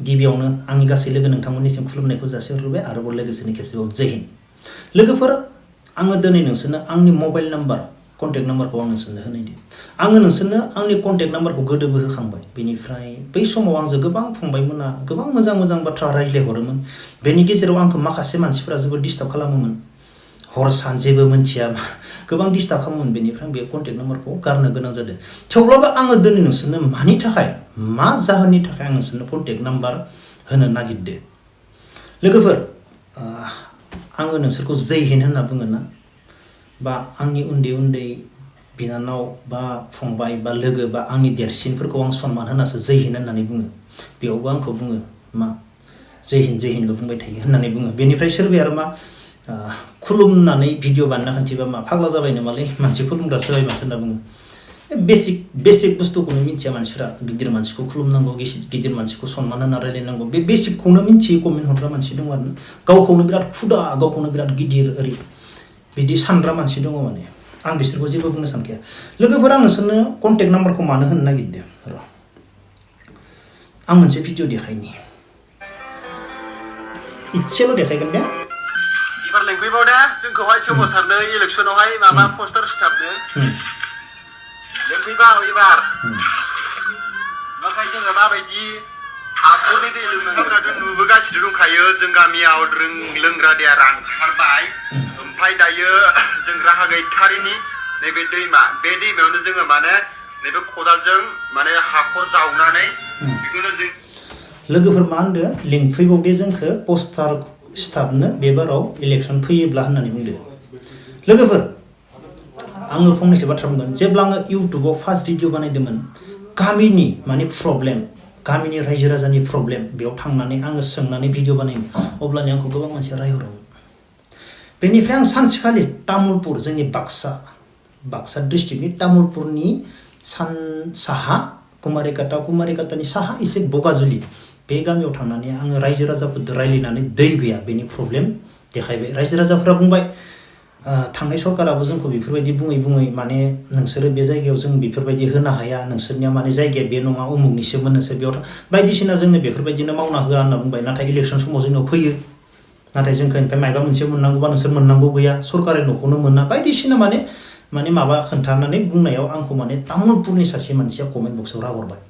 गिबियावनो आंनि गासै लोगो नोंथांमोननिसिम खुलुमनायखौ जासिहरबाय आरोबाव लोगोसेनो खेबसेबाव जय हिन्द लोगोफोर आङो दिनै नोंसोरनो आंनि मबाइल नाम्बार कन्टेक्ट नाम्बारखौ आं नोंसोरनो होनायदो आङो नोंसोरनो आंनि कन्टेक्ट नाम्बारखौ गोदोबो होखांबाय बेनिफ्राय बै समाव आंजों गोबां फंबायमोना गोबां मोजां मोजां बाथ्रा रायज्लायहरोमोन बेनि गेजेराव आंखौ माखासे मानसिफोरा जोबोद डिस्टार्ब खालामोमोन हर सान जेबो मोनथिया गोबां डिस्टार्ब खालामोमोन बेनिफ्राय बे कन्टेक्ट नाम्बारखौ गारनो गोनां जादों थेवब्लाबो आङो दिनै नोंसोरनो मानि थाखाय मा जाहोननि थाखाय आं नोंसोरनो कन्टेक्ट नाम्बार होनो नागिरदों लोगोफोर आङो नोंसोरखौ जय हिन्द होनना बुङो ना बा आंनि उन्दै उन्दै बिनानाव बा फंबाय बा लोगो बा आंनि देरसिनफोरखौ आं सनमान होनासो जय हिन्द होननानै बुङो बेयावबो आंखौ बुङो मा जय हिन्दल' बुंबाय थायो होननानै बुङो बेनिफ्राय सोरबाया आरो मा खुलुमनानै भिडिअ बानायना खिन्थिबा मा फाग्ला जाबाय नामालै मानसि खुलुमग्रासो जाबाय माथो होनना बुङो बेसिक बुस्थुखौनो मिथिया मानसिफोरा गिदिर मानसिखौ खुलुमनांगौ गिदिर मानसिखौ सनमान होना रायलायनांगौ बे बेसिकखौनो मिथियै कमेन्ट हरग्रा मानसि दङ आरो गावखौनो बिराद खुदा गावखौनो बिराद गिदिर ओरै बिदि सानग्रा मानसि दङ माने आं बिसोरखौ जेबो बुंनो सानखाया लोगोफोर आं नोंसोरनो कन्टेक्ट नाम्बारखौ मानो होनो नागिरदों र' आं मोनसे भिडिअ देखायनि इसेल' देखायगोन दे एबार लेंफैबावदे जोंखौहाय सोमावसारनो इलेक्सनावहाय माबा पस्टार सिथाबनो लेंफैबा एबार नाथाय जोङो माबायदि हाखरनि दै लोंनायफोराथ' नुबोगासिनो दंखायो जों गामियाव लोंग्रा दैया रानथारबाय ओमफ्राय दायो जों राहा गैथारिनि नैबे दैमा बे दैमायावनो जोङो माने नैबे खदालजों माने हाखर जावनानै बेखौनो जों लोगोफोर मा होनदों लिंफैबावदे जोंखौ पस्टार सिथाबनो बे बाराव इलेक्सन फैयोब्ला होननानै बुंदों लोगोफोर आङो फंनैसो बाथ्रा बुंगोन जेब्ला आङो इउटुबाव फार्स्ट भिडिअ बानायदोंमोन गामिनि माने प्रब्लेम गामिनि रायजो राजानि प्रब्लेम बेयाव थांनानै आङो सोंनानै भिडिअ बानायोमोन अब्लानो आंखौ गोबां मानसिया रायहरोमोन बेनिफ्राय आं सानसेखालि तामुलपुर जोंनि बाक्सा डिस्ट्रिक्टनि तामुलपुरनि साहा कुमारिकातानि साहा एसे बगाजुलि बे गामियाव थांनानै आङो रायजो राजाफोरजों रायज्लायनानै दै गैया बेनि प्रब्लेम देखायबाय रायजो राजाफोरा बुंबाय थांनाय सरकाराबो जोंखौ बेफोरबायदि बुङै माने नोंसोरो बे जायगायाव जों बेफोरबायदि होनो हाया नोंसोरनिया माने जायगाया बे नङा उमुगनिसोमोन नोंसोर बेयाव बायदिसिना जोंनो बेफोरबायदिनो मावना होआ होनना बुंबाय नाथाय इलेक्सन समाव जोंनाव फैयो नाथाय जोंखौ ओमफ्राय माबा मोनसे मोननांगौबा नोंसोर मोननांगौ गैया सरकारि न'खौनो मोना बायदिसिना माने माबा खोन्थानानै बुंनायाव आंखौ माने तामुलपुरनि सासे मानसिया कमेन्ट बक्सआव राहरबाय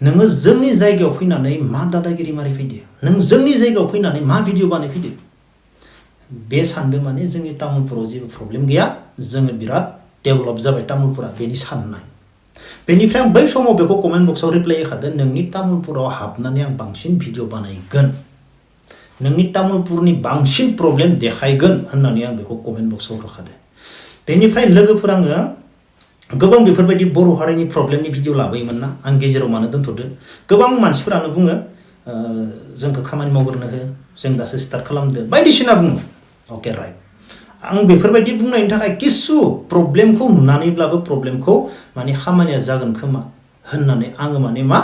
नोङो जोंनि जायगायाव फैनानै मा दादागिरि मारि फैदो नों जोंनि जायगायाव फैनानै मा भिडिअ बानायफैदो बे सानदों माने जोंनि तामुलपुराव जेबो प्रब्लेम गैया जोङो बिराद डेभेलप जाबाय तामुलपुरा बेनि साननाय बेनिफ्राय आं बै समाव बेखौ कमेन्ट बक्सआव रिप्लाइ होखादों नोंनि तामुलपुराव हाबनानै आं बांसिन भिडिअ बानायगोन नोंनि तामुलपुरनि बांसिन प्रब्लेम देखायगोन होननानै आं बेखौ कमेन्ट बक्सआव होखादों बेनिफ्राय लोगोफोर आङो गोबां बेफोरबायदि बर' हारिनि प्रब्लेमनि भिडिअ लाबोयोमोन ना आं गेजेराव मानो दोनथ'दो गोबां मानसिफोरानो बुङो जोंखौ खामानि मावग्रोनो हो जों दासो स्टार्ट खालामदो बायदिसिना बुङो अके राइट आं बेफोरबायदि बुंनायनि थाखाय किसु प्रब्लेमखौ नुनानैब्लाबो प्रब्लेमखौ माने खामानिया जागोन खोमा होननानै आङो माने मा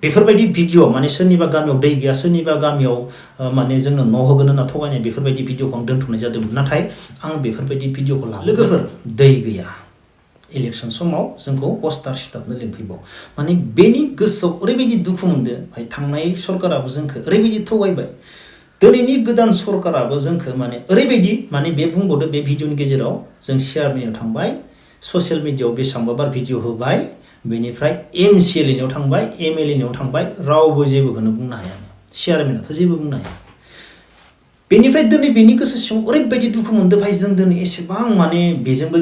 बेफोरबायदि भिडिअ माने सोरनिबा गामियाव दै गैया सोरनिबा गामियाव माने जोंनो न' होगोन होनना थगायनाय बेफोरबायदि भिडिअखौ आं दोनथ'नाय जादोंमोन नाथाय आं बेफोरबायदि भिडिअखौ लोगोफोर दै गैया इलेक्सन समाव जोंखौ पस्टार सिथाबनो लिंफैबाव माने बेनि गोसोआव ओरैबायदि दुखु मोनदों भाई थांनाय सरकाराबो जोंखौ ओरैबायदि थगायबाय दिनैनि गोदान सरकाराबो जोंखौ माने ओरैबायदि माने बे बुंबावदो बे भिडिअनि गेजेराव जों शेयारनियाव थांबाय ससियेल मिडियायाव बेसेबांबा बार भिडिअ होबाय बेनिफ्राय MCLA थांबाय MLA थांबाय रावबो जेबोखौनो बुंनो हाया चेयारमेनाथ' जेबो बुंनो हाया बेनिफ्राय दिनै बेनि गोसो सिङाव ओरैबायदि दुखु मोनदों भाई जों दिनै एसेबां माने बेजोंबो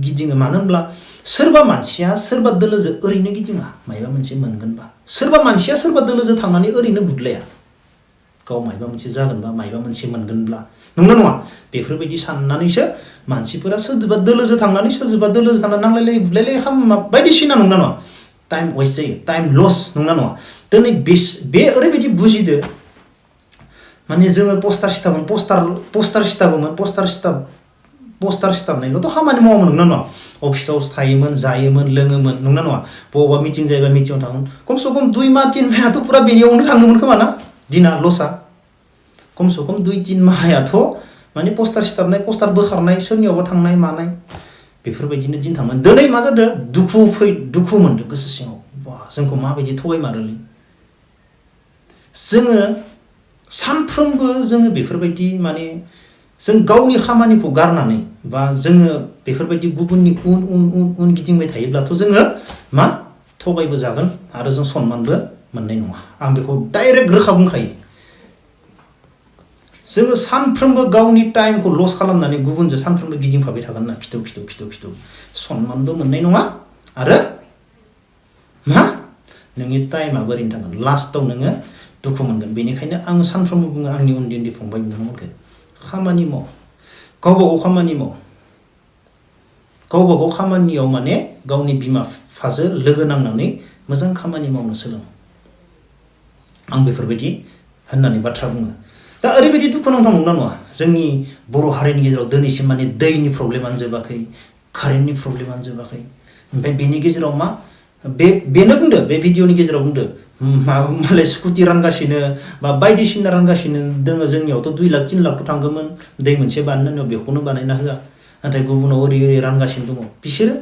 गिदिङो मानो होनब्ला सोरबा मानसिया सोरबा दोलोजों ओरैनो गिदिङा मायबा मोनसे मोनगोनबा सोरबा मानसिया सोरबा दोलोजों थांनानै ओरैनो बुदलाया गाव मायबा मोनसे जागोनबा मायबा मोनसे मोनगोनब्ला नंगौना नङा बेफोरबायदि साननानैसो मानसिफोरा सोरबा दोलोजों थांनानै नांलायलाय बुलायलाय बायदिसिना नंगौना नङा टाइम वेस्ट जायो टाइम लस नंगौना नङा दिनै बे ओरैबायदि बुजिदो माने जोङो पस्टार सिथाबनायल'थ' खामानि मावामोन नंगौना नङा अफिसाव थायोमोन जायोमोन लोङोमोन नंगौना नङा बबावबा मिटिं जायोबा मिटिङाव थाङोमोन खमसे खम 2 माह 3 माहाथ' पुरा बेनियावनो थाङोमोन खोमा ना दिना लसा खमसे खम 2-3 माहायाथ' माने पस्टार सिथाबनाय पस्टार बोखारनाय सोरनियावबा थांनाय मानाय बेफोरबायदिनो दिन थांमोन दिनै मा जादों दुखु मोनदों गोसो सिङाव जोंखौ माबायदि थगायमारोलै जोङो सानफ्रोमबो जोङो बेफोरबायदि माने जों गावनि खामानिखौ गारनानै बा जोङो बेफोरबायदि गुबुननि उन गिदिंबाय थायोब्लाथ' जोङो मा थगायबो जागोन आरो जों सनमानबो मोननाय नङा आं बेखौ डाइरेक्ट रोखा बुंखायो जोङो सानफ्रोमबो गावनि टाइमखौ लस खालामनानै गुबुनजों सानफ्रोमबो गिदिंफाबाय थागोन ना फिथौ सनमानबो मोननाय नङा आरो मा नोंनि टाइमा बोरैनो थागोन लास्टआव नोङो दुखु मोनगोन बेनिखायनो आं सानफ्रोमबो बुङो आंनि उन्दै फंबाय बिनानावमोनखौ खामानि माव गावबागाव खामानि माव गावबागाव खामानियाव माने गावनि बिमा बिफाजों लोगो नांनानै मोजां खामानि मावनो सोलों आं बेफोरबायदि होननानै बाथ्रा बुङो दा ओरैबायदि दुखुनांथाव नंगौना नङा जोंनि बर' हारिनि गेजेराव दिनैसिम माने दैनि प्रब्लेमानो जोबाखै कारेन्टनि प्रब्लेमानो जोबाखै ओमफ्राय बेनि गेजेराव मा बेनो बुंदो बे भिडिअनि गेजेराव बुंदो मालाय स्कुटि रानगासिनो बा बायदिसिना रानगासिनो दोङो जोंनियावथ' 2 लाख 3 लाखथ' थांगौमोन दै मोनसे बानायनायाव बेखौनो बानायना होआ नाथाय गुबुनाव ओरै रानगासिनो दङ बिसोरो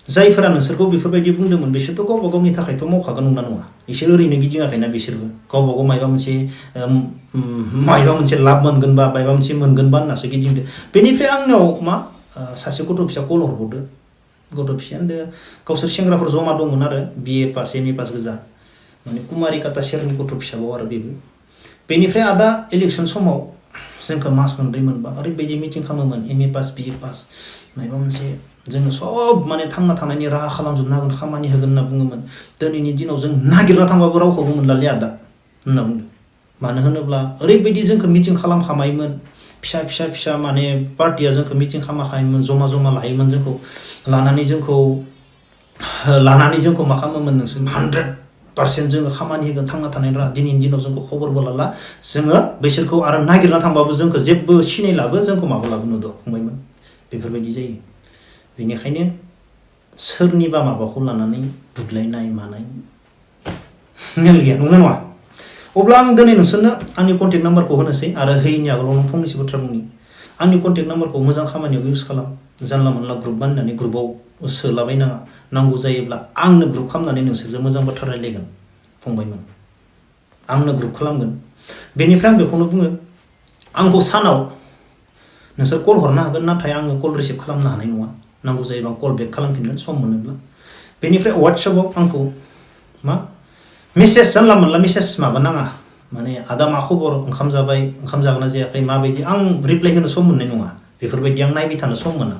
जायफोरा नोंसोरखौ बेफोरबायदि बुंदोंमोन बिसोरथ' गावबा गावनि थाखायथ' मावखागोन नङा बिसोर ओरैनो गिदिङाखैना बिसोरबो गावबा गाव मायबा मोनसे लाब मोनगोन बा मायबा मोनसे मोनगोनबा होननासो गिदिंदो बेनिफ्राय आंनाव मा सासे गथ' फिसा कल हरबावदो गथ' फिसाया गावसोर सेंग्राफोर जमा दंमोन आरो BA पास MA पास गोजा माने कुमारि काटा सेरनि गथ' फिसाबाव आरो बेबो बेनिफ्राय आदा इलेक्सन समाव जोंखौ मास मोनब्रै मोनबा ओरैबायदि मिटिं खालामोमोन MA पास BA पास मायबा मोनसे जोङो सब माने थांना थानायनि राहा खालामजोबनो हागोन खामानि होगोन होनना बुङोमोन दिनैनि दिनाव जों नागिरना थांबाबो रावखौबो मोनलालै आदा होनना बुंदों मानो होनोब्ला ओरैबायदि जोंखौ मिटिं खालामखामायोमोन फिसा माने पार्टिया जोंखौ मिटिं खालामखायोमोन जमा लायोमोन जोंखौ लानानै जोंखौ मा खालामोमोन नोंसोर 100% जोङो खामानि होगोन थांना थानायनि राहा दिनैनि दिनाव जोंखौ खबरबो लाला जोङो बैसोरखौ आरो नागिरना थांबाबो जोंखौ जेबो सिनायलाबो जोंखौ माबा लाबो नुदों फंबायमोन बेफोरबायदि जायो बेनिखायनो सोरनिबा माबाखौ लानानै बुदलायनाय मानाय मेल गैया नंगौना नङा अब्ला आं दिनै नोंसोरनो आंनि कन्टेक्ट नाम्बारखौ होनोसै आरो होयैनि आगोलाव नों फंनैसो बाथ्रा बुंनि आंनि कन्टेक्ट नाम्बारखौ मोजां खामानियाव इउज खालाम जानला मोनला ग्रुप बानायनानै ग्रुपआव सोलाबायनाङा नांगौ जायोब्ला आंनो ग्रुप खालामनानै नोंसोरजों मोजां बाथ्रा रायलायगोन फंबायमोन आंनो ग्रुप खालामगोन बेनिफ्राय आं बेखौनो बुङो आंखौ सानाव नोंसोर कल हरनो हागोन नाथाय आङो कल रिसिभ खालामनो हानाय नङा नांगौ जायोबा कल बेक खालामफिनगोन सम मोनोब्ला बेनिफ्राय WhatsAppआव आंखौ मा मेसेज जानला मोनला मेसेज माबा नाङा माने आदा मा खबर ओंखाम जाबाय ओंखाम जागोना जायाखै माबायदि आं रिप्लाय होनो सम मोननाय नङा बेफोरबायदि आं नायबाय थानो सम मोना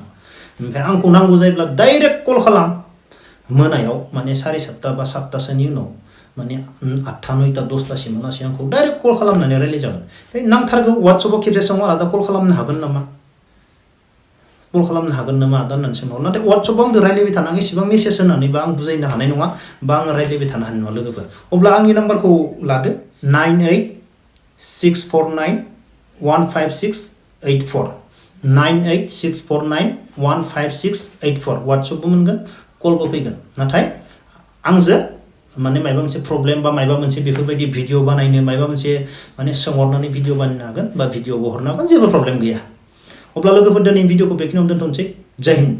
ओमफ्राय आंखौ नांगौ जायोब्ला डाइरेक्ट कल खालाम मोनायाव माने 7:30 बा 7टासोनि उनाव माने 8टा 9टा 10टासिम लासै आंखौ डाइरेक्ट कल खालामनानै रायलाय जागोन नांथारगौ WhatsAppआव खेबसे सोंहर आदा कल खालामनो हागोन नामा आदा होननानै सोंहर नाथाय WhatsAppआव आंजों रायलायबाय थानो आं एसेबां मेसेज होनानै बा आं बुजायनो हानाय नङा बा आं रायलायबाय थानो हानाय नङा लोगोफोर अब्ला आंनि नाम्बारखौ लादो 9864915684 9864915684 WhatsAppबो मोनगोन कलबो फैगोन नाथाय आंजों माने मायबा मोनसे प्रब्लेम बा मायबा मोनसे बेफोरबायदि भिडिअ बानायनो मायबा मोनसे माने सोंहरनानै भिडिअ बानायनो हागोन बा भिडिअबो हरनो हागोन जेबो प्रब्लेम गैया अब्ला लोगोफोर दिनै भिडिअखौ बेखिनियावनो दोनथ'नोसै जय हिन्द